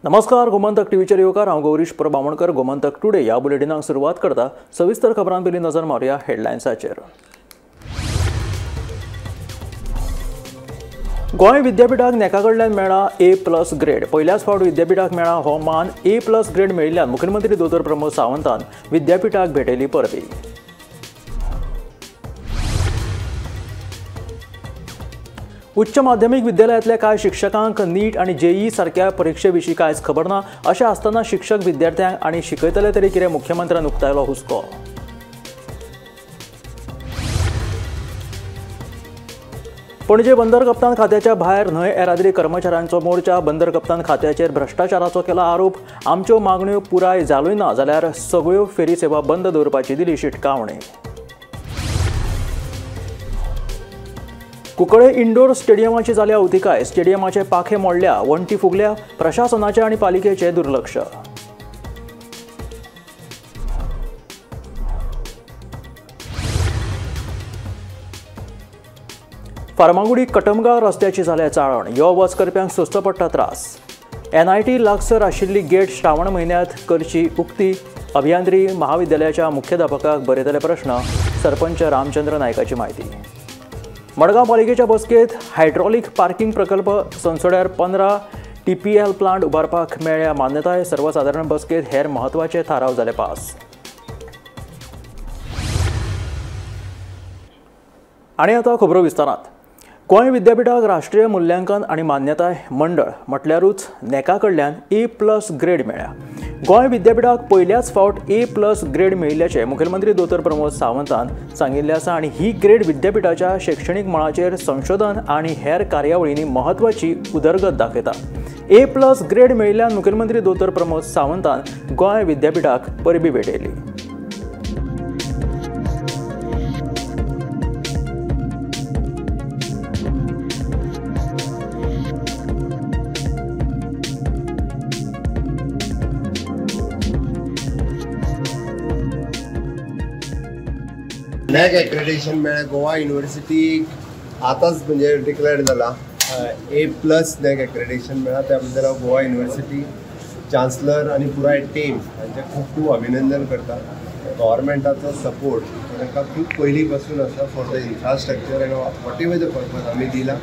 नमस्कार, गोमंतक टीव्हीचेर येवकार. हांव गौरीश प्रभू बामणकर. गोमंतक टुडे ह्या बुलेटिनाक सुरवात करता. सविस्तर खबरां पयलीं नजर मारुया हेडलायन्साचेर. गोंय विद्यापीठाक नॅका कडल्यान मेळ्ळा A+ grade. पयल्याच फावट विद्यापीठाक मेळ्ळा हो मान. A+ grade मेळिल्ल्यान मुख्यमंत्री दोतोर प्रमोद सावंतान विद्यापीठाक भेटयली परबी. उच्च माध्यमीक विद्यालयांतल्या कांय शिक्षकांक नीट आनी जेई सारक्या परिक्षे विशीं कांयच खबर ना. अशें आसतना शिक्षक विद्यार्थ्यांक आनी शिकयतले तरी कितें, मुख्यमंत्र्यान उक्तायलो हुस्को. पणजे बंदर कप्तान खात्याच्या भायर न्हंय येरादारी कर्मचाऱ्यांचो मोर्चा. बंदर कप्तान खात्याचेर भ्रश्टाचाराचो केला आरोप. आमच्यो मागण्यो पुराय जाल्यो ना जाल्यार सगळ्यो फेरी सेवा बंद दवरपाची दिली शिटकावणी. कुंकळे इंडोर स्टेडियमाची जाल्या अवतिकाय. स्टेडियमाचे पाखे मोडल्या, वण्टी फुगल्या. प्रशासनाचे आनी पालिकेचे दुर्लक्ष. फार्मागुडी कटमगांव रस्त्याची जाल्या चाळण. यो वच करप्यांक सोंसचो पडटा त्रास. NIT लागसर आशिल्ली गेट श्रावण म्हयन्यांत करची उक्ती. अभियांत्रिकी महाविद्यालयाच्या मुख्याध्यापकाक बरयतले प्रश्न. सरपंच रामचंद्र नायकाची म्हायती. मडगांव पालिकेच्या बसकेंत हायड्रॉलिक पार्किंग प्रकल्प संसोड्यार 15 TPL plant उबारपाक मेळ्ळ्या मान्यताय. सर्वसादारण बसकेंत हेर म्हत्वाचे थाराव जाले पास. आनी आतां खबरो विस्तारांत. गोंय विद्यापीठाक राष्ट्रीय मूल्यांकन आनी मान्यताय मंडळ म्हटल्यारूच नॅका कडल्यान A+ grade मेळ्ळ्या. गोंय विद्यापीठाक पयल्याच फावट A+ grade मेळिल्ल्याचें मुखेलमंत्री दोतोर प्रमोद सावंतान सांगिल्लें आसा आनी ही ग्रेड विद्यापीठाच्या शैक्षणीक मळाचेर संशोधन आनी हेर कार्यावळींनी म्हत्वाची उदरगत दाखयता. A+ grade मेळिल्ल्यान मुखेलमंत्री दोतोर प्रमोद सावंतान गोंय विद्यापीठाक परबी भेटयली. नॅक एक्रेडिटेशन मेळ्ळें गोवा युनिवर्सिटी आतांच म्हणजे डिक्लेअर जाला. A+ NAAC accreditation मेळ्ळा त्या बद्दल हांव गोवा युनिवर्सिटी चान्सलर आनी पुराय टीम हांचें खूब खूब अभिनंदन करता. गव्हर्मेंटाचो सपोर्ट तांकां खूब पयलीं पासून आसा for the infrastructure and whatever the purpose आमी दिला.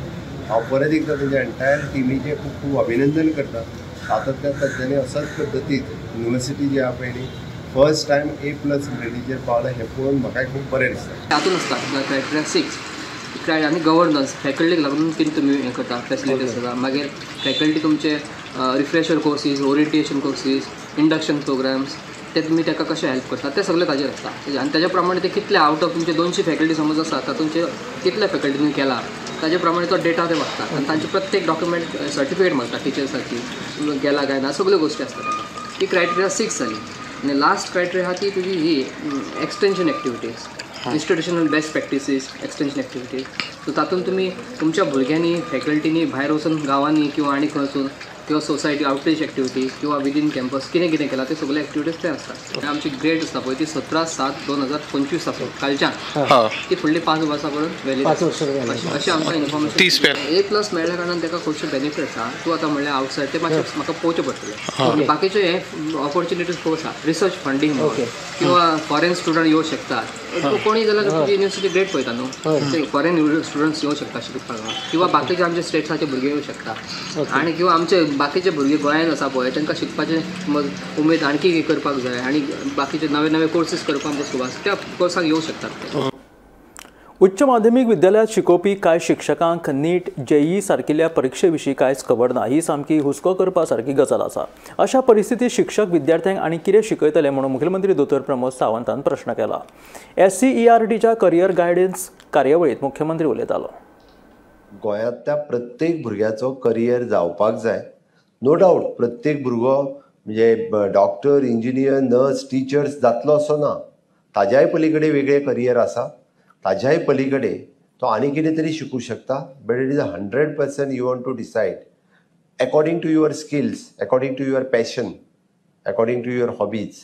हांव परत एकदां तेंच्या एंटायर टिमीचें खूब खूब अभिनंदन करता. सातत्यान तांच्यांनी अशाच पद्दतीन युनिवर्सिटी जी आहा पयलीं फर्स्ट टायम A+ ग्रेडीचेर पावला हें पळोवन म्हाका खूब बरें दिसता. तातूंत आसता क्रायटेरिया 6 आनी गव्हर्नन्स फॅकल्टीक लागून कितें तुमी हें करता, फॅसिलिटीज आसा. मागीर फॅकल्टी तुमचे refresher courses, orientation courses, induction programs ते तुमी ताका कशें हेल्प करता ते सगळें ताजेर आसता. आनी ताज्या प्रमाणे ते कितले आउट ऑफ तुमचे 200 फॅकल्टी समज आसा तातूंचे कितले फॅकल्टी तुमी केला ताजे प्रमाणे तो डेटा ते मागता आनी तांचे प्रत्येक डॉक्युमेंट सर्टिफिकेट मागता टिचर्साची गेला काय ना, सगळ्यो गोश्टी आसता ताका. ही क्रायटेरिया 6 जाली. आनी लास्ट क्रायटेरिया आहा ती तुजी ही extension activities, institutional best practices, extension activities. So तातूंत तुमी तुमच्या भुरग्यांनी फॅकल्टीनी भायर वचून गांवांनी किंवा आनी खंय वचून किंवा सोसायटी आउटरीच एक्टिविटी किंवा विदीन कॅम्पस कितें कितें केलां ते सगळे एक्टिविटीज ते आसता. आमची ग्रेड आसता पळय ती 17/7/2025 आसा कालच्यान, ती फुडली 5 वर्सां पर्यंत व्हॅलिड अशें आमकां इन्फॉर्मेशन. A+ मेळ्ळ्या कारणान ताका खुबशे बेनिफिट्स आसा. तूं आतां म्हणल्यार आवटसायड ते मातशें म्हाका पळोवचें पडटलें. बाकीचे हे ऑपॉर्च्युनिटीज खूब आसा, रिसर्च फंडींग किंवा फॉरेन स्टुडंट येवं शकतात. कोणी जाल्यार तुजी युनिवर्सिटी ग्रेड पळयता न्हू, फॉरेन स्टुडंट्स येवं शकता शिकपाक किंवा बाकीचे आमचे स्टेट्साचे भुरगे येवं शकता आनी किंवा आमचे बाकीचे भुरगे गोंयांत आसा पळय तांकां शिकपाचें उमेद आणखी करपाक जाय आनी बाकीचे नवे नवे कोर्सीस करपाक आमकां सुरू आसा त्या कोर्साक येवं शकतात ते. उच्च माध्यमीक विद्यालयांत शिकोवपी कांय शिक्षकांक नीट, जेई सारकिल्ल्या परिक्षे विशीं कांयच खबर ना. ही सामकी हुस्को करपा सारकी गजाल आसा. अशा परिस्थितींत शिक्षक विद्यार्थ्यांक आनी कितें शिकयतले म्हणून मुखेलमंत्री दोतोर प्रमोद सावंतान प्रश्न केला. SCERTच्या करियर गायडन्स कार्यावळींत मुख्यमंत्री उलयतालो. गोंयांतल्या प्रत्येक भुरग्याचो करियर जावपाक जाय. नो डावट प्रत्येक भुरगो म्हणजे डॉक्टर, इंजिनियर, नर्स, टिचर्स जातलो असो ना. ताज्याय पलीकडे वेगळे करियर आसा, ताज्याय पलीकडे तो आनी कितें तरी शिकूं शकता. But it is 100% you want to decide according to your skills, according to your passion, according to your hobbies.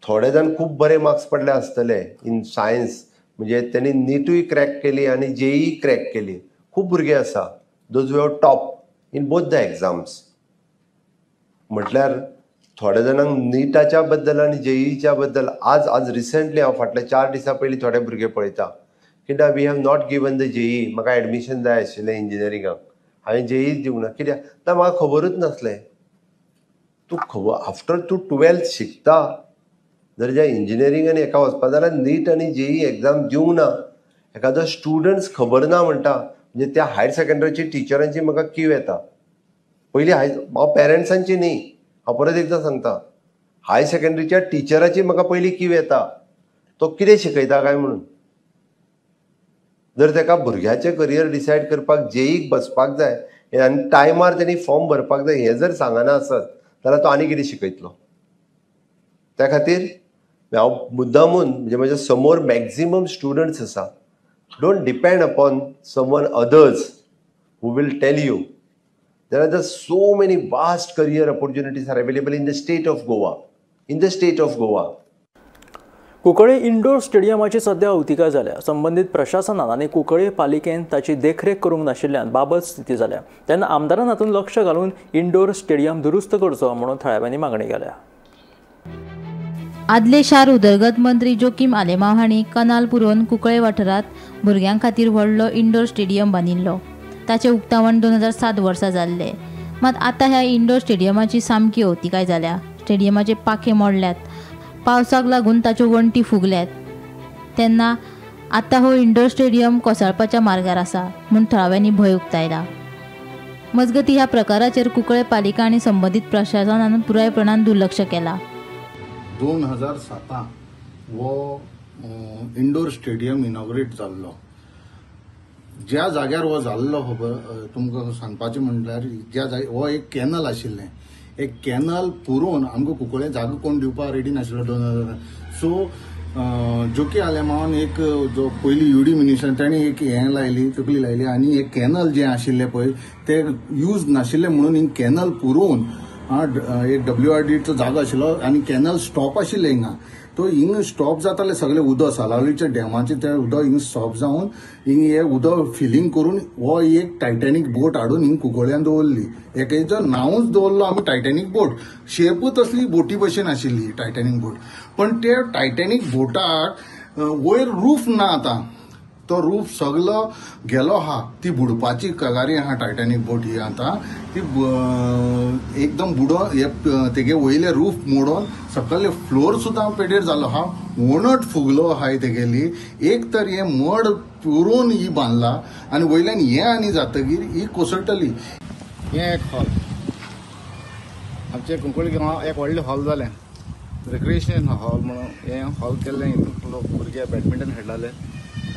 थोडे जाण खूब बरे मार्क्स पडले आसतले इन सायन्स, म्हणजे त्यांनी नीटूय क्रॅक केली आनी जेई क्रॅक केली. खूब भुरगे आसा those who have top in both the exams. म्हटल्यार थोड्या जाणांक निटाच्या बद्दल आनी जेईच्या बद्दल आज आज रिसंटली हांव फाटल्या 4 दिसां पयलीं थोडे भुरगे पळयता कित्याक we have not given the JEE, म्हाका एडमिशन जाय आशिल्लें इंजिनियरिंगाक, हांवें जेई दिवंक ना कित्याक ना म्हाका खबरूच नासलें. तूं खबर आफ्टर तूं 12th शिकता जर ज्या इंजिनियरींग आनी हेका वचपा जाल्यार नीट आनी जेई एग्जाम दिवंक ना एखादो स्टुडंट्स खबर ना म्हणटा म्हणजे त्या हायर सेकंडरीची टिचरांची म्हाका कीव येता. पयलीं हाय हांव पेरंट्सांची न्ही, हांव परत एकदां सांगता, हायर सेकंडरीच्या टिचराची म्हाका पयलीं कीव येता तो कितें शिकयता काय म्हणून. जर ताका भुरग्याचें करियर डिसायड करपाक जेईक बसपाक जाय आनी टायमार तेणी फॉर्म भरपाक जाय हें जर सांगना आसत जाल्यार तो आनी कितें शिकयतलो. त्या खातीर हांव मुद्दामून म्हणजे म्हज्या समोर मॅक्झिमम स्टुडंट्स आसा, don't depend upon someone others who will tell you. There are just so many vast career opportunities are available in the state of Goa, in the state of Goa. Cuncolim indoor स्टेडियमाची सध्या अवतिकाय जाल्या. संबंदीत प्रशासनान आनी कुंकळी पालिकेन ताची देखरेख करूंक नाशिल्ल्यान बाबत स्थिती जाल्या. तेन्ना आमदारान हातूंत लक्ष घालून इंडोर स्टेडियम दुरुस्त करचो म्हणून थळाव्यांनी मागणी केल्या. आदले शार उदरगत मंत्री जोकीम आलेमाव हांणी कनाल पुरोवन कुंकळे वाठारांत भुरग्यां खातीर व्हडलो इंडोर स्टेडियम बांदिल्लो. ताचें उक्तावण 2007 वर्सा जाल्लें. मात आतां ह्या इंडोर स्टेडियमाची सामकी अवतिकाय जाल्या. स्टेडियमाचे पाखे मोडल्यात, पावसाक लागून ताच्यो वण्टी फुगल्यात. तेन्ना आतां हो इंडोर स्टेडियम कोसळपाच्या मार्गार आसा म्हूण थळाव्यांनी भंय उक्तायला. मजगतीं ह्या प्रकाराचेर कुंकळे पालिका आनी संबंदीत प्रशासनान पुरायपणान दुर्लक्ष केलां. 2007 हो इंडोर स्टेडियम इनॉग्रेट जाल्लो. ज्या जाग्यार हो जाल्लो खबर तुमकां सांगपाचें म्हणल्यार ज्या जाग्यार हो एक कॅनल आशिल्लें, एक कॅनल पुरोवन आमकां कुंकळे जागो कोण दिवपाक रेडी नाशिल्लो 2000. सो जोकी आलेमावान एक जो पयली युडी मिनिस्टर ताणें एक हें लायली, तकली लायली आनी एक कॅनल जें आशिल्लें पळय तें यूज नाशिल्लें म्हणून एक कॅनल पुरोवन एक WRDचो जागो आशिल्लो आनी कॅनल स्टॉप आशिल्लें हिंगा, तो हिंग स्टॉप जाताले सगळे उदक सालावलीच्या डॅमाचें तें उदक हिंग स्टॉप जावन हिंग हे उदक फिलींग करून हो एक टायटॅनीक बोट हाडून हिंग कुंकळ्यान दवरली. एकेचो नांवूच दवरलो आमी टायटॅनीक बोट. शेपूच तसली बोटी भशेन आशिल्ली टायटॅनीक बोट, पण ते टायटॅनीक बोटाक वयर रूफ ना, आतां तो रूफ सगलो गेलो आहा, ती बुडपाची कगारी आहा टायटॅनीक बोट ही आतां ती एकदम बुडोन हे तेगे वयले रूफ मोडोन सकयले फ्लोर सुद्दां पेडेर जालो आहा, वणट फुगलो आहा तेगेली. एक तर हे मड पुरोवन ही बांदला आनी वयल्यान हें आनी जातगीर ही कोसळटली. हें एक हॉल आमचे कुंकळी गांवां एक व्हडलें हॉल जालें, रिक्रिएशन हॉल म्हणून हें हॉल केल्लें. हितून लोक भुरगे बॅडमिंटन खेळटाले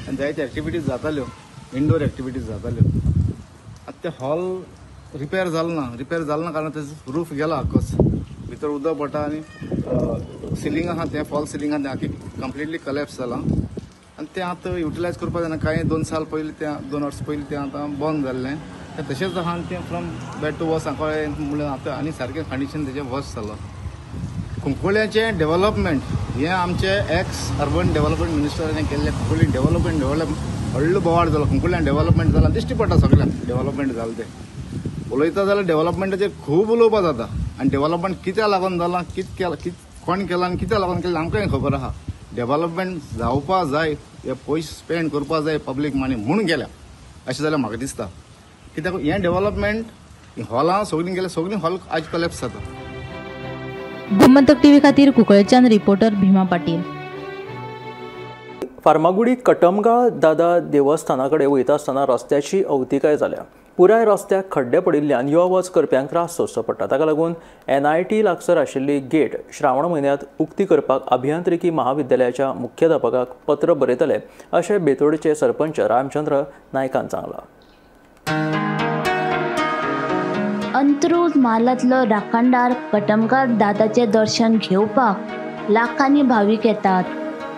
आनी जायते एक्टिविटीज जाताल्यो, इंडोर एक्टिविटीज जाताल्यो. आतां तें हॉल रिपेर जालें ना, रिपेर जालें ना कारण तेजो रूफ गेला आख्खोच, भितर उदक पडटा आनी सिलींग आहा तें फॉल सिलींग आहा तें आख्खी कंप्लिटली कलॅप्स जालां आनी तें आतां युटिलायज करपाक जायना. कांय 2 साल पयलीं तें 2 वर्सां पयलीं तें आतां बंद जाल्लें, तें तशेंच आहा आनी तें फ्रॉम बॅड टू वर्स कळ्ळें म्हणल्यार आतां आनी सारकें कंडिशन तेजें वर्स जालां. कुंकळ्याचें डेवलपमेंट हें आमचे एक्स अर्बन डेवलपमेंट मिनिस्टरांनी केल्लें. कुंकळ्ळी डेवलपमेंट डेवलप व्हडलो बोवाळ जालो, कुंकळ्यान डेवलपमेंट जालां दिश्टी पडटा सगळ्यांक डेवलपमेंट जालें. तें उलयता जाल्यार डेवलपमेंटाचेर खूब उलोवपा जाता आनी डेवलपमेंट कित्याक लागून जालां, कित केलां, कित कोण केलां आनी कित्याक लागून केलें आमकांय खबर आहा. डेवलपमेंट जावपा जाय, हे पयशे स्पेंड करपा जाय पब्लीक मनी म्हूण गेल्या अशें जाल्यार म्हाका दिसता. कित्याक हें डेवलपमेंट हॉलां सगळीं गेल्या, सगळीं हॉल आज कलॅप्स जाता. गोमंतक टीव्ही खातीर कुंकळेच्यान रिपोर्टर भीमा पाटील. फार्मागुडी कटमगाळ दादा देवस्थाना कडेन वयता आसतना रस्त्याची अवतिकाय जाल्या. पुराय रस्त्याक खड्डे पडिल्ल्यान यो वच करप्यांक त्रास सोंसचो पडटा. ताका लागून NIT लागसर आशिल्ली गेट श्रावण म्हयन्यांत उक्ती करपाक अभियांत्रिकी महाविद्यालयाच्या मुख्याध्यापकाक पत्र बरयतले अशें बेतोडचे सरपंच रामचंद्र नायकान सांगलां. अंत्रूज म्हालांतलो राखणदार कटमगाळ दादाचें दर्शन घेवपाक लाखांनी भावीक येतात.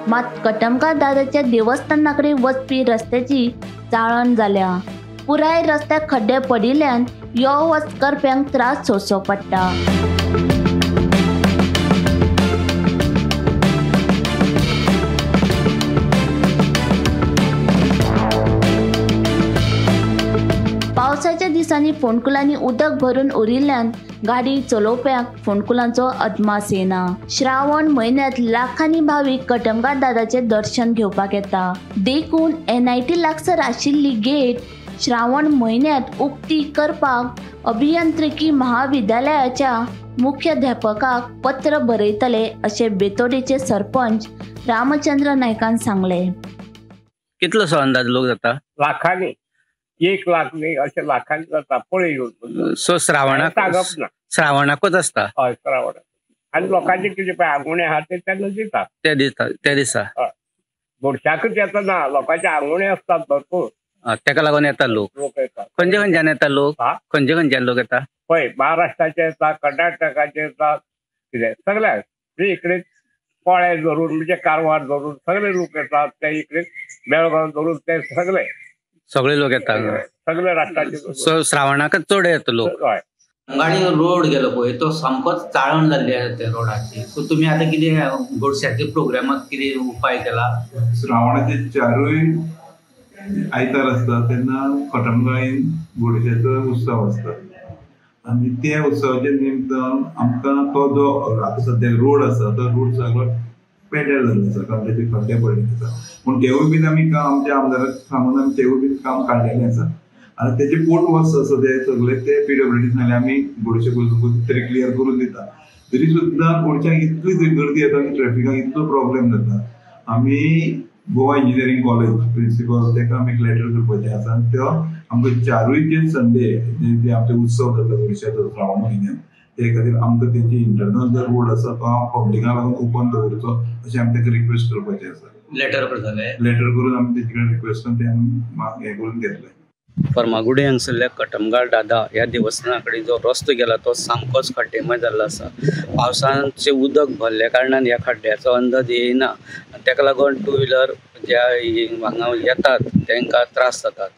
मात कटमगाळ दादाच्या देवस्थाना कडेन वचपी रस्त्याची चाळण जाल्या. पुराय रस्त्याक खड्डे पडिल्ल्यान यो वच करप्यांक त्रास सोंसचो पडटा. पावसाच्या दिसांनी दिसांनी फोंडकुलांनी उदक भरून उरिल्ल्यान गाडी चलोवप्यांक फोंडकुलांचो अदमास येना. श्रावण म्हयन्यांत लाखांनी भावीक कटमगार दादाचें दर्शन घेवपाक येता. देखून NIT लागसर आशिल्ली गेट श्रावण म्हयन्यांत उक्ती करपाक अभियांत्रिकी महाविद्यालयाच्या मुख्याध्यापकाक पत्र बरयतले अशें बेतोडेचे सरपंच रामचंद्र नायकान सांगलें. कितलोसो अंदाज लोक जाता? लाखांनी, 1 लाख न्ही अशें लाखांनी जाता. पळय येवन सो श्रावणाक श्रावणाकूच आसता. हय, श्रावणाक. आनी लोकांचे कितें पळय आंगोवणे आहा ते तेन्ना दितात. ते दिता त्या दिसा गोडशाकूच येता ना, लोकांचे आंगोवणे आसतात भरपूर, तेका लागून येता लोक. लोक येतात. खंयचे खंयच्यान येता लोक? खंयचे खंयच्यान लोक येता? पळय महाराष्ट्राचे येता, कर्नाटकाचे येतात, कितें सगळे म्हणजे इकडे पोळे धरून म्हणजे कारवार धरून सगळे लोक येतात. ते इकडे बेळगांव धरून ते सगळे सगळे लोक येतात, सगळे राष्ट्राचे. श्रावणाकच चड येता लोक. गाडी रोड गेलो पळय तो सामकोच चाळण जाल्ली आसा त्या रोडाची. सो तुमी आतां कितें गोडश्याच्या प्रोग्रामाक कितें उपाय केला? श्रावणाचे 4 आयतार आसता तेन्ना कटमगाळीन गोडश्याचो उत्सव आसता आनी त्या उत्सवाच्या निमतान आमकां तो जो आतां सद्याक रोड आसा तो रोड सगळो पेड्ड्यार जाल्लो आसा, कारण ताचे खड्डे पडलेले आसा. पूण तेवूय बीन आमी आमच्या आमदाराक सांगून आमी तेवूय बीन काम काडलेलें आसा. आनी तेजे पोट वॉश आसा ते सगळे ते PWD सांगले आमी गोडशे करून तरी क्लियर करून दिता. तरी सुद्दां गोडश्यांक इतली गर्दी येता आनी ट्रॅफिकाक इतलो प्रॉब्लेम जाता. आमी गोवा इंजिनियरींग कॉलेज प्रिंसिपल ताका आमी एक लेटर करपाचें आसा आनी तो आमकां 4 जे संडे जे आमचे उत्सव जाता गोडश्याचो श्रावण म्हयन्यान ते खातीर आमकां तेंचे इंटरनल जो रोड आसा तो पब्लिकाक लागून ओपन दवरचो अशें आमी ताका रिक्वेस्ट करपाचें आसा. लेटर करतले? लेटर करून आमी तेजे कडेन रिक्वेस्ट करून ते आमी हें करून घेतलें. फर्मागुडी हांगसरल्या कटमगाळ दादा ह्या देवस्थाना कडेन जो रस्तो गेला तो सामकोच खड्डेमय जाल्लो आसा. पावसाचें उदक भरल्या कारणान ह्या खड्ड्याचो अंदाज येयना आनी ताका लागून टू व्हिलर ज्या हांगा येतात तांकां त्रास जातात.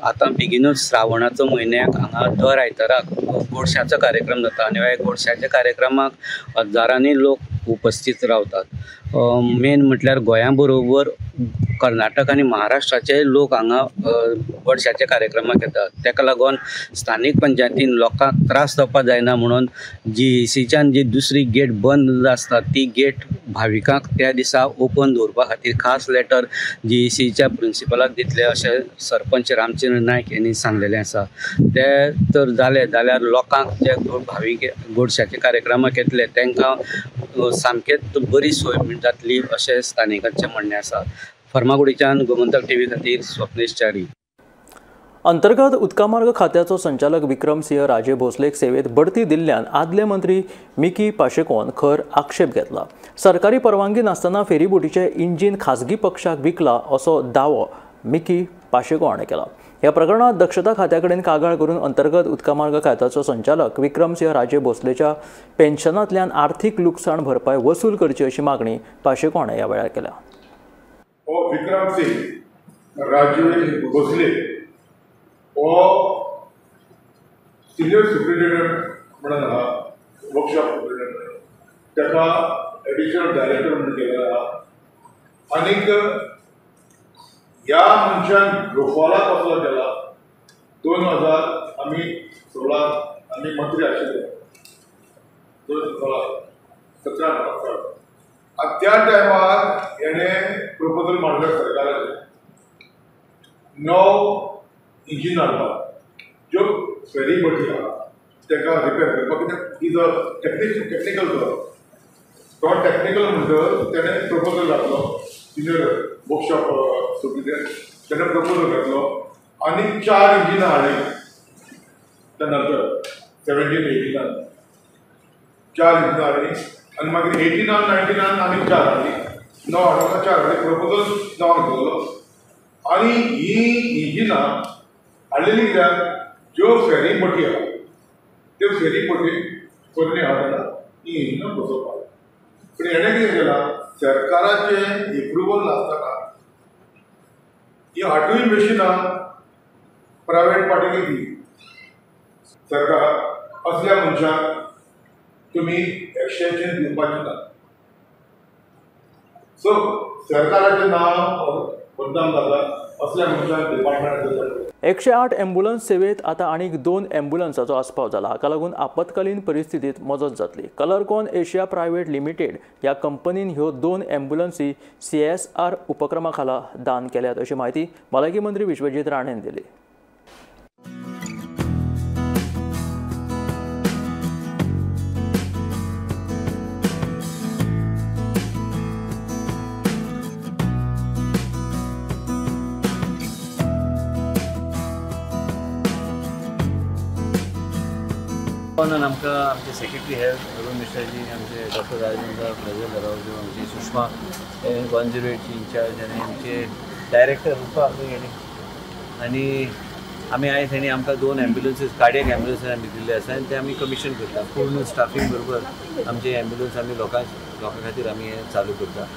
आतां बेगीनूच श्रावणाचो म्हयन्याक हांगा दर आयताराक गोडश्याचो कार्यक्रम जाता आनी ह्या गोडश्याच्या कार्यक्रमाक हजारांनी लोक उपस्थीत रावतात. मेन म्हटल्यार गोंया बरोबर कर्नाटक आनी महाराष्ट्राचे लोक हांगा गोडश्याच्या कार्यक्रमाक येतात. ताका लागून स्थानीक पंचायतीन लोकांक त्रास जावपाक जायना म्हणून GECच्यान जी दुसरी गेट बंद आसता ती गेट भाविकांक त्या दिसा ओपन दवरपा खातीर खास लेटर GECच्या प्रिंसिपलाक दितले अशें सरपंच रामचंद्र नायक यांनी सांगलेलें आसा. ते तर जालें जाल्यार लोकांक जे भावीक गोडश्याच्या कार्यक्रमाक येतले तांकां सामकेंच बरी सोय जातली अशें स्थानिकांचें म्हणणें आसा. फर्मागुडीच्यान गोमंतक टीव्ही खातीर स्वप्नेश च्यारी. अंतर्गत उदकामार्ग खात्याचो संचालक विक्रम सिंह राजे भोसलेक सेवेत बढती दिल्ल्यान आदले मंत्री मिकी पाशेकोन खर आक्षेप घेतला. सरकारी परवानगी नासतना फेरीबोटीचें इंजीन खासगी पक्षाक विकला असो दावो मिकी पाशेको हाणें केला. ह्या प्रकरणात दक्षता खात्या कडेन कागाळ करून अंतर्गत उदकामार्ग खात्याचो संचालक विक्रम सिंह राजे भोसलेच्या पेन्शनांतल्यान आर्थिक लुकसाण भरपाय वसूल करची अशी मागणी पाशेको हाणें ह्या वेळार केल्या. हो विक्रम सिंह राजे भोसले हो सिनियर सुप्रिंटेंडंट म्हणून आहा, वर्कशॉप सुप्रिंटेंडंट, ताका एडिशनल डायरेक्टर म्हणून केलेलो आहा. आनीक ह्या मनशान ग्रोफॉला कसलो केला 2016 आमी मंत्री आशिल्ले, 2016 17 आनी त्या टायमार हेणें प्रपोजल मांडलें सरकाराचें 9 इंजीन हाडपाक ज्यो फेरी बोटी आहा ताका रिपेर करपाक, कित्याक is a technical तो टॅक्निकल म्हणटकर तेणें प्रपोजल घातलो, सिनियर वर्कशॉप सुप्रिंटेंडंट तेणें प्रपोजल घातलो आनी 4 इंजिनां हाडली. त्या नंतर 17-18 4 इंजिनां हाडली आनी मागीर 18 19 आनी 4 हाडली, 9 हाडून 4 हाडली, प्रपोजल 9 दिल्लो. आनी ही इंजिनां हाडलेली कित्याक ज्यो फेरी बोटी आहा त्यो फेरी बोटी पोरणी हाडटा ही इंजिनां बसोवपाक. पूण हेणें कितें केलां, सरकाराचें एप्रुवल नासतना ही 8 मशिनां प्रायवेट पार्टीक दिली. सरकार असल्या मनशाक तुमी एक्सटेंशन दिवपाचें ना. सो सरकाराचें नांव बदनाम जाता असल्या मनशाक डिपार्टमेंटाचेर. 108 ॲम्ब्युलन्स सेवेत आतां आनीक 2 ॲम्ब्युलन्साचो आस्पाव जाला. हाका लागून आपत्कालीन परिस्थितीत मजत जातली. कलरकॉन एशिया प्रायव्हेट लिमिटेड ह्या कंपनीन ह्यो 2 ॲम्ब्युलन्सी CSR उपक्रमा खाला दान केल्यात अशी म्हायती भलायकी मंत्री विश्वजीत राणेन दिली. आमकां आमचे सेक्रेटरी हेल्थ अरुण मिश्राजी, आमचे डॉक्टर राजेंद्र प्रज्वल रावजी, आमची सुषमा 108ची इन्चार्ज आनी आमचे डायरेक्टर रुपा आनी आमी आयज हेणी आमकां 2 ॲम्ब्युलन्सीस कार्डियक ॲम्ब्युलन्सीस आमी दिल्ले आसा आनी ते आमी कमिशन करता. पूर्ण स्टाफींग बरोबर आमचे ॲम्ब्युलन्स आमी लोकां खातीर आमी हें चालू करता.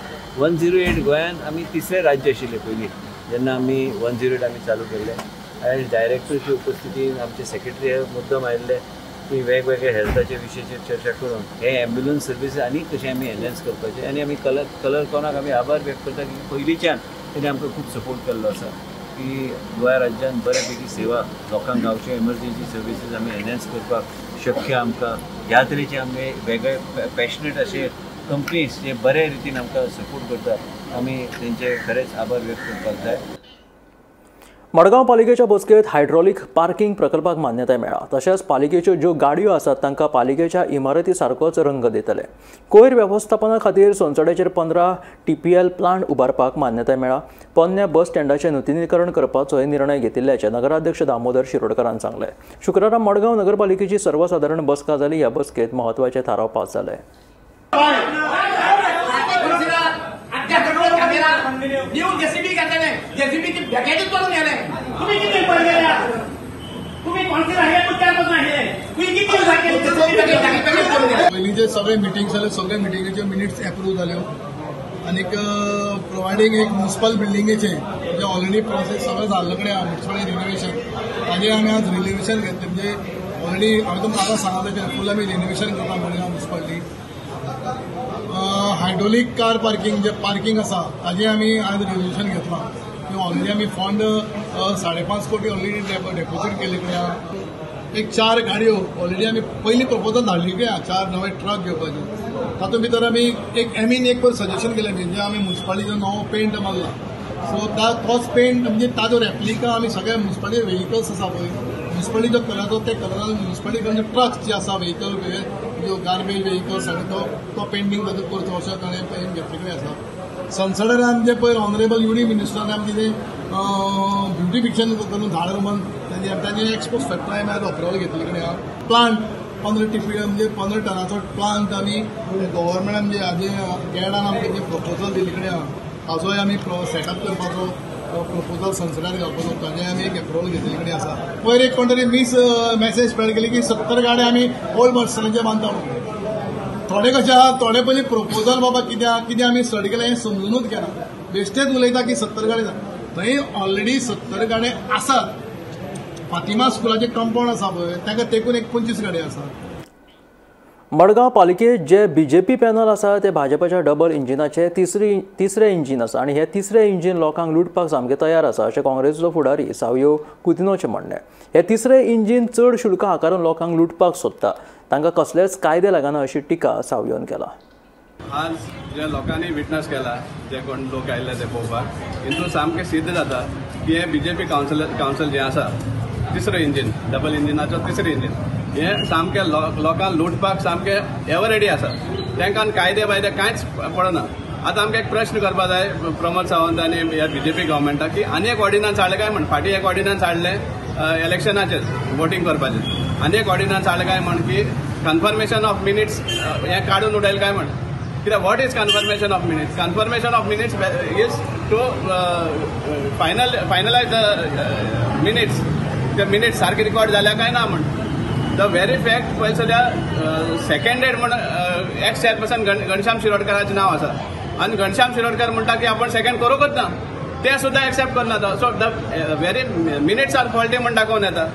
108 गोंयान आमी तिसरें राज्य आशिल्लें पयलीं जेन्ना आमी 108 आमी चालू केल्लें. आयज डायरेक्टरची उपस्थितीन आमचे सेक्रेटरी हे मुद्दम आयिल्ले की वेगवेगळे हेल्थाच्या विशयाचेर चर्चा करून हे ॲम्ब्युलन्स सर्वीस आनी कशें आमी एनहेन्स करपाचें आनी आमी कलरकॉनाक आमी आभार व्यक्त करता की पयलींच्यान तेणी आमकां खूब सपोर्ट केल्लो आसा की गोंया राज्यान बऱ्या पैकी सेवा लोकांक गावच्यो एमर्जन्सी सर्विसीस आमी एनहेन्स करपाक शक्य आमकां. ह्या तरेचे आमी वेगळे पॅशनेट अशे कंपनीज जे बरे रितीन आमकां सपोर्ट करता आमी तेंचे खरेंच आभार व्यक्त करपाक जाय. मडगांव पालिकेच्या बसकेत हायड्रॉलिक पार्किंग प्रकल्पाक मान्यताय मेळ्ळा. तशेंच पालिकेच्यो ज्यो गाडयो आसात तांकां पालिकेच्या इमारती सारकोच रंग दितले. कोयर वेवस्थापना खातीर सोनसड्याचेर 15 TPL plant उबारपाक मान्यताय मेळ्ळा. पोन्न्या बस स्टँडाचें नुतनीकरण करपाचोय निर्णय घेतिल्ल्याचें नगराध्यक्ष दामोदर शिरोडकरान सांगलें. शुक्रारा मडगांव नगरपालिकेची सर्वसादारण बसका जाली. ह्या बसकेत म्हत्वाचे थाराव पास जाले. पयलीं जे सगळे मिटींग जाले सगळे मिटिंगेचे मिनिट्स एप्रूव जाल्यो आनीक प्रोवायडींग एक म्युनिसिपल बिल्डिंगेचे जे ऑलरेडी प्रोसेस सगळें जाल्ले कडेन आहा म्युनिसिपल रिनोवेशन ताजें आमी आज रिनोवेशन घेतलें. म्हणजे ऑलरेडी हांवें तुमकां आतां सांगलां तशें फूल आमी रिनोवेशन करता Madgaon municipality. Hydraulic car parking जे पार्किंग आसा ताजें आमी आज रेजोल्युशन घेतलां की ऑलरेडी आमी फंड 5.5 कोटी ऑलरेडी डेपोजीट केल्ले कडेन आहा. एक 4 गाडयो ऑलरेडी आमी पयलीं प्रपोजल धाडली कडेन आहा 4 नवे ट्रक घेवपाचे. तातूंत भितर आमी एक एमीन एक पयर सजेशन केलें म्हणजे आमी म्युनिसिपालिटीचो नवो पेंट मारला सो तोच पेंट म्हणजे ताजो रेप्लिका आमी सगळे म्युनिसिपालिटी व्हेकल्स आसा पळय म्युनिसिपालिटीचो कलर ते कलरान म्युनिसिपालिटी ट्रक जे आसा व्हेकल जो गार्बेज व्हेकल सगळे तो पेंटींग तातूंत करचो अशें ताणें पेंट घेतले कडेन आसा. संसदार आमचे पयर ऑनरेबल युडी मिनिस्टरान आमचे तें ब्युटिफिकेशन करून झाड रोवन तांचे एक्सपोज फॅक्टरी आमी आज अप्रुवल घेतले कडेन आहा. प्लांट 15 TPL म्हणजे 15 टनाचो प्लांट आमी गव्हर्मेंटान म्हणजे हाजे गॅडान आमकां जे प्रपोजल दिल्ले कडेन आहा ताजोय आमी सेटअप करपाचो प्रपोजल संसदार घालपाचो ताजें आमी एक एप्रुवल घेतिल्ले कडेन आसा. पयर एक कोण तरी मीस मॅसेज स्प्रेड केली की 70 गाडे आमी ओल्ड बस स्टँडाचेर बांदता म्हणून. थोडे कशें आहा थोडे पयलीं प्रपोजल बाबा कितें कितें आमी स्टडी केलें हें समजुनूच घेना बेश्टेच उलयता की 70 गाडे थंय ऑलरेडी 70 गाडे आसात. फातिमा स्कुलाचें कंपाउंड आसा पळय ताका तेकून एक 25 गाडयो आसा. मडगांव पालिकेत जे बीजेपी पॅनल आसा ते भाजपाच्या डबल इंजिनाचे तिसरें इंजीन आसा आनी हे तिसरें इंजीन लोकांक लुटपाक सामकें तयार आसा अशें काँग्रेसीचो फुडारी सावियो कुतिनोचें म्हणणें. हे तिसरें इंजीन चड शुल्क आकारून लोकांक लुटपाक सोदता, तांकां कसलेच कायदे लागना अशी टिका सावियोन केला. आज ज्या लोकांनी विटनस केला जे कोण लोक आयिल्ले ते पळोवपाक हितून सामकें सिद्ध जाता की हें बीजेपी कावन्सिल जें आसा तिसरें इंजीन डबल इंजिनाचो तिसरें इंजीन हें सामकें लोकांक लुटपाक सामकें एवर रेडी आसा. तांकां कायदे बायदे कांयच पडना. आतां आमकां एक प्रश्न करपा जाय प्रमोद सावंत आनी ह्या बीजेपी गव्हर्मेंटाक की आनी एक ऑर्डिनन्स हाडलें काय म्हण. फाटीं एक ऑर्डिनन्स हाडलें इलेक्शनाचेर वोटींग करपाचें, आनी एक ऑर्डिनन्स हाडलें काय म्हण की कन्फर्मेशन ऑफ मिनिट्स हें काडून उडयलें काय म्हण. कित्याक what is confirmation of minutes? Confirmation of minutes is to finalise the minutes. ते मिनिट्स सारके रिकॉर्ड जाल्या काय ना म्हण. The very fact पळय सद्या सेकंडेड म्हण एक्स चेअरपर्सन घनश्याम शिरोडकराचें नांव आसा आनी घनश्याम शिरोडकर म्हणटा की आपण सेकंड करूंकच ना, तें सुद्दां एक्सेप्ट करना. So the very minutes are faulty म्हण दाखोवन येता.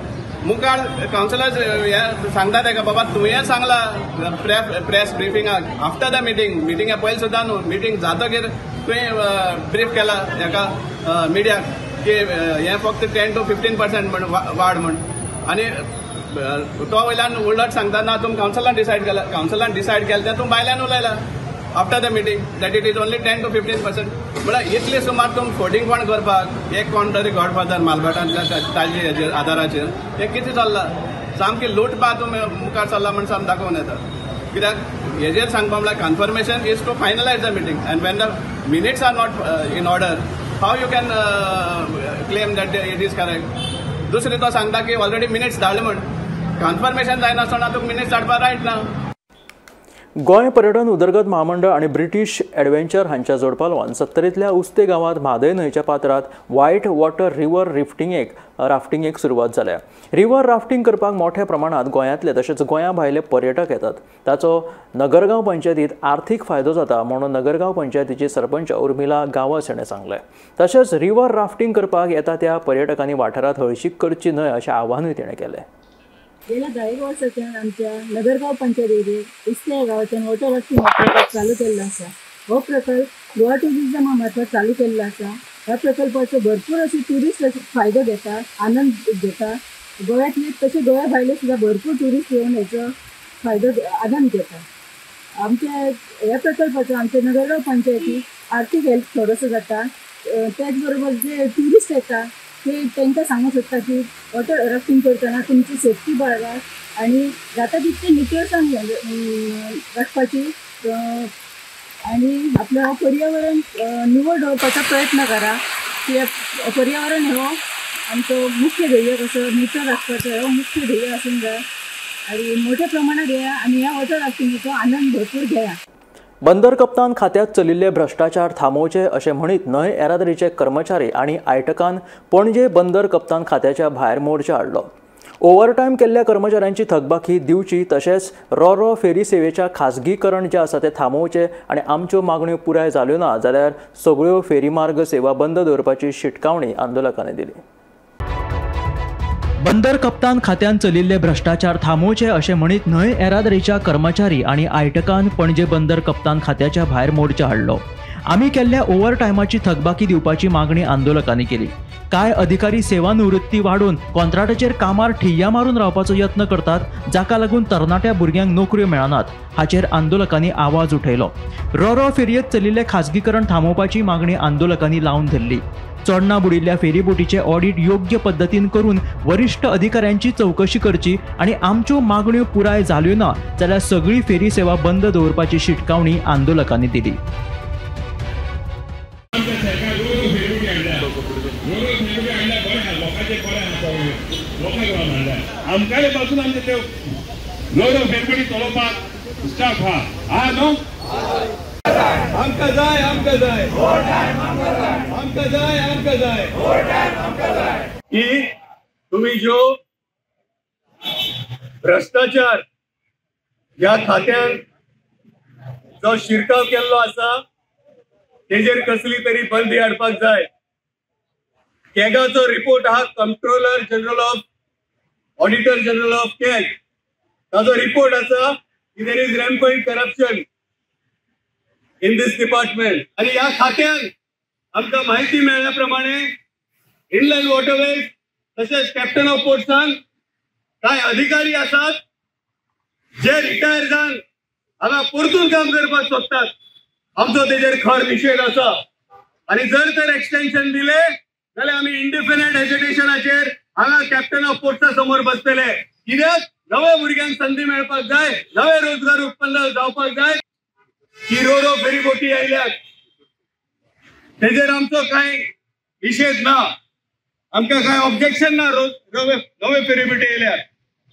मुखार कावन्सिलर्स हे सांगता ताका बाबा तुवें सांगला प्रेस ब्रिफिंगाक आफ्टर the meeting, मिटिंगा पयलीं सुद्दां न्हू, मिटींग जातकीर तुवें ब्रीफ केला हेका मिडियाक. की हें फक्त 10 to 15% म्हण वाड म्हण, आनी तो वयल्यान उलट सांगता ना तुमी कावन्सिलान डिसायड केला, कावन्सिलान डिसायड केलें तें तुमी भायल्यान उलयला after the meeting that it is only 10 to 15%. म्हळ्यार इतले सुमार तुमी फोटींग फंड करपाक एक कोण तरी गॉडफादर मालभाटांतल्या ताजे आदाराचेर हें कितें चल्लां, सामकें लुटपा तुमी मुखार चल्ला म्हण सामकें दाखोवन येता. कित्याक हेजेर सांगपा म्हळ्यार confirmation is to finalise the meeting and when the minutes are not in order how you can claim that it is correct. दुसरें तो सांगता की ऑलरेडी मिनिट्स धाडले म्हण, कन्फर्मेशन जायनासतना तुका मिनिट्स धाडपाक रायट ना. गोंय पर्यटन उदरगत महामंडळ आनी ब्रिटीश एडवेंचर हांच्या जोडपालवान सत्तरींतल्या उस्ते गांवांत म्हादय न्हंयच्या पात्रांत व्हायट वॉटर रिवर राफ्टिंगेक सुरवात जाल्या. रिवर राफ्टिंग करपाक मोठ्या प्रमाणांत गोंयांतले तशेंच गोंया भायले पर्यटक येतात. ताचो नगरगांव पंचायतीत आर्थीक फायदो जाता म्हणून नगरगांव पंचायतीची सरपंच उर्मिला गांवस हिणें सांगलें. तशेंच रिवर राफ्टिंग करपाक येता त्या पर्यटकांनी वाठारांत हळशीक करची न्हय अशें आवाहनूय तिणें केलें. गेल्या 10 वर्साच्यान आमच्या नगरगांव पंचायतीचेर उस्ते गांवाच्यान वॉटर राफ्टिंग प्रकल्प चालू केल्लो आसा. हो प्रकल्प गोवा ट्युरिजमा मार्फत चालू केल्लो आसा. ह्या प्रकल्पाचो भरपूर अशे ट्युरिस्ट फायदो घेता, आनंद घेता. गोव्यांतले तशें गोव्या भायले सुद्दां भरपूर ट्युरिस्ट येवन हेचो फायदो आनंद घेता. आमच्या ह्या प्रकल्पाचो आमच्या नगरगांव पंचायतीक आर्थीक हेल्प थोडोसो जाता. त्याच बरोबर जे ट्युरिस्ट येता ते तांकां सांगूंक सोदता की वॉटर राफ्टिंग करतना तुमची सेफ्टी बाळगात आनी जाता तितली नितळसाण राखपाची आनी आपलें हो पर्यावरण निवळ दवरपाचो प्रयत्न करा. की पर्यावरण हो आमचो मुख्य ध्येय कसो नितळ राखपाचो हो मुख्य ध्येय आसूंक जाय आनी मोठ्या प्रमाणात येया आनी ह्या वॉटर राफ्टिंगेचो आनंद भरपूर घेया. बंदर कप्तान खात्यांत चलिल्ले भ्रश्टाचार थांबोवचे अशें म्हणीत न्हंय येरादारीचे कर्मचारी आनी आयटकान पणजे बंदर कप्तान खात्याच्या भायर मोर्चा हाडलो. ओव्हरटायम केल्ल्या कर्मचाऱ्यांची थकबाकी दिवची तशेंच रोरो फेरी सेवेच्या खासगीकरण जें आसा तें थांबोवचें आनी आमच्यो मागण्यो पुराय जाल्यो ना जाल्यार सगळ्यो फेरीमार्ग सेवा बंद दवरपाची शिटकावणी आंदोलकांनी दिली. बंदर कप्तान खात्यान चलिल्ले भ्रश्टाचार थांबोवचे अशें म्हणीत न्हंय येरादारीच्या कर्मचारी आनी आयटकान पणजे बंदर कप्तान खात्याच्या भायर मोर्चा हाडलो. आमी केल्ल्या ओव्हरटायमाची थकबाकी दिवपाची मागणी आंदोलकांनी केली. कांय अधिकारी सेवानिवृत्ती वाडोवन कॉन्ट्राक्टाचेर कामार ठिय्या मारून रावपाचो यत्न करतात, जाका लागून तरणाट्या भुरग्यांक नोकऱ्यो मेळनात हाचेर आंदोलकांनी आवाज उठयलो. रोरो फेरयेंत चलिल्लें खासगीकरण थांबोवपाची मागणी आंदोलकांनी लावन धरली. चोडणा बुडिल्ल्या फेरीबोटीचें ऑडिट योग्य पद्दतीन करून वरिश्ठ अधिकाऱ्यांची चवकशी करची आनी आमच्यो मागण्यो पुराय जाल्यो ना जाल्यार सगळी फेरी सेवा बंद दवरपाची शिटकावणी आंदोलकांनी दिली. आमकां पासून आमचे ते रोरो फेरबोटी चलोवपाक स्टाफ हा न्हू, आमकां जाय, आमकां जाय, आमकां जाय, आमकां जाय की तुम्ही जो भ्रष्टाचार ह्या खात्यान जो शिरकाव केल्लो आसा तेजेर कसली तरी बंदी हाडपाक जाय. कॅगाचो रिपोर्ट हा controller general of auditor general of CAG ताजो रिपोर्ट आसा की there is rampant corruption in this department. आनी ह्या खात्यान आमकां म्हायती मेळ्ळ्या प्रमाणे इनलँड वॉटरवेज तशेंच कॅप्टन ऑफ पोर्ट्सान कांय अधिकारी आसात जे रिटायर जावन हांगा परतून काम करपाक सोदतात. आमचो तेजेर खर निशेध आसा आनी जर तर एक्सटेन्शन दिले जाल्यार आमी इंडिपेंडंट एज्युकेशनाचेर हांगा कॅप्टन ऑफ पोर्ट्सा समोर बसतले. कित्याक नव्या भुरग्यांक संदी मेळपाक जाय, नवे रोजगार उत्पन्न जावपाक जाय. की रोरो फेरीबोटी आयल्यात तेजेर आमचो कांय निशेध ना, आमकां कांय ऑब्जेक्शन ना. नवे फेरीबोटी आयल्यात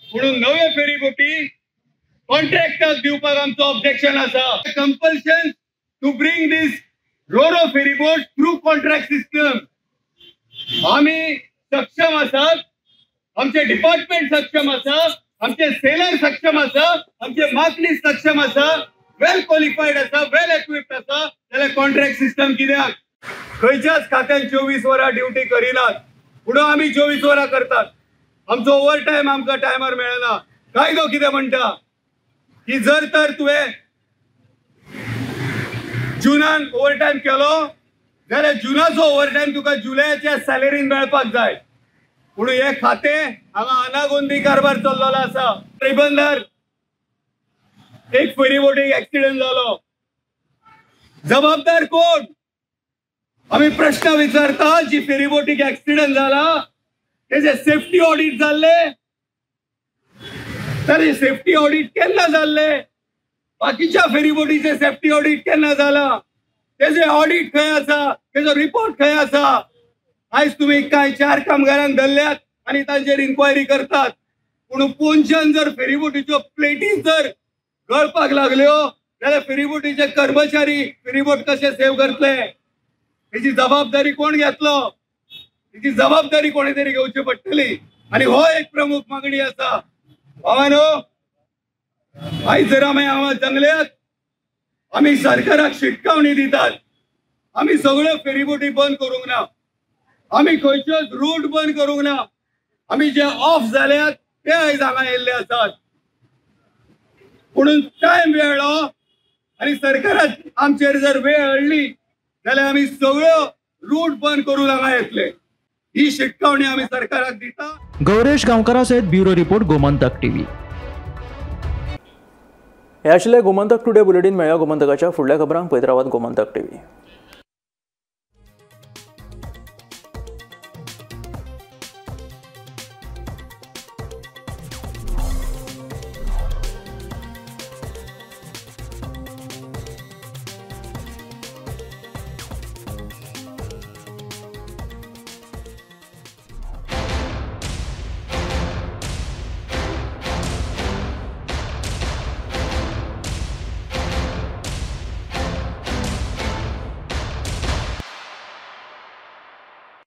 म्हणून नवे फेरीबोटी कॉन्ट्रॅक्टाक दिवपाक आमचो ऑब्जेक्शन आसा. Compulsion to bring this roro ferryboat through contract system. आमी सक्षम आसात, आमचे डिपार्टमेंट सक्षम आसा, आमचे सेलर सक्षम आसा, आमचे मागणी सक्षम आसा, वेल क्वॉलिफायड आसा, वेल इक्विप्ड आसा. जाल्यार कॉन्ट्रॅक्ट सिस्टम कित्याक? खंयच्याच खात्यान 24 वरां ड्युटी करिनात, पूण आमी 24 वरां करतात. आमचो ओवर टायम आमकां टायमार मेळना. कायदो कितें म्हणटा की जर तर तुवें जुनान ओवर टायम केलो जाल्यार जुनाचो ओवर टायम तुका जुलयाच्या सॅलरीन मेळपाक जाय. पूण हे खातें हांगा अनागोंदी कारभार चल्लेलो आसा. रिबंदर एक फेरीबोटीक एक्सिडंट जालो, जबाबदार कोण? आमी प्रश्न विचारता, जी फेरीबोटीक एक्सिडंट जाला तेजे सेफ्टी ऑडिट जाल्ले? तर सेफ्टी ऑडिट केन्ना जाल्ले? बाकीच्या फेरीबोटीचे सेफ्टी ऑडिट केन्ना जाला? तेजे ऑडिट खंय आसा? तेजो रिपोर्ट खंय आसा? आयज तुमी कांय 4 कामगारांक धरल्यात आनी तांचेर इन्क्वायरी करतात. पूण पोनच्यान जर फेरीबोटीच्यो प्लेटी जर गळपाक लागल्यो जाल्यार फेरीबोटीचे कर्मचारी फेरीबोट कशे सेव करतले? हेची जबाबदारी कोण घेतलो? हेची जबाबदारी कोणी तरी घेवची पडटली. आनी हो एक प्रमुख मागणी आसा. भावानो, आयज जर आमी हांगा जंगल्यात, आमी सरकाराक शिटकावणी दितात, आमी सगळ्यो फेरीबोटी बंद करूंक ना, आमी खंयच्योच रूट बंद करूंक ना, आमी जे ऑफ जाल्यात ते आयज हांगा येयल्ले आसात. पूण टायम मेळ्ळो आनी सरकारान आमचेर जर वेळ हाडली जाल्यार आमी सगळ्यो रूट बंद करून हांगा येतले. ही शिटकावणी आमी सरकाराक दिता. गौरेश गांवकारा सयत ब्युरो रिपोर्ट, गोमंतक टीव्ही. हे आशिल्ले गोमंतक टुडे बुलेटीन. मेळया गोमंतकाच्या फुडल्या खबरांक. पळयत रावात गोमंतक टीव्ही.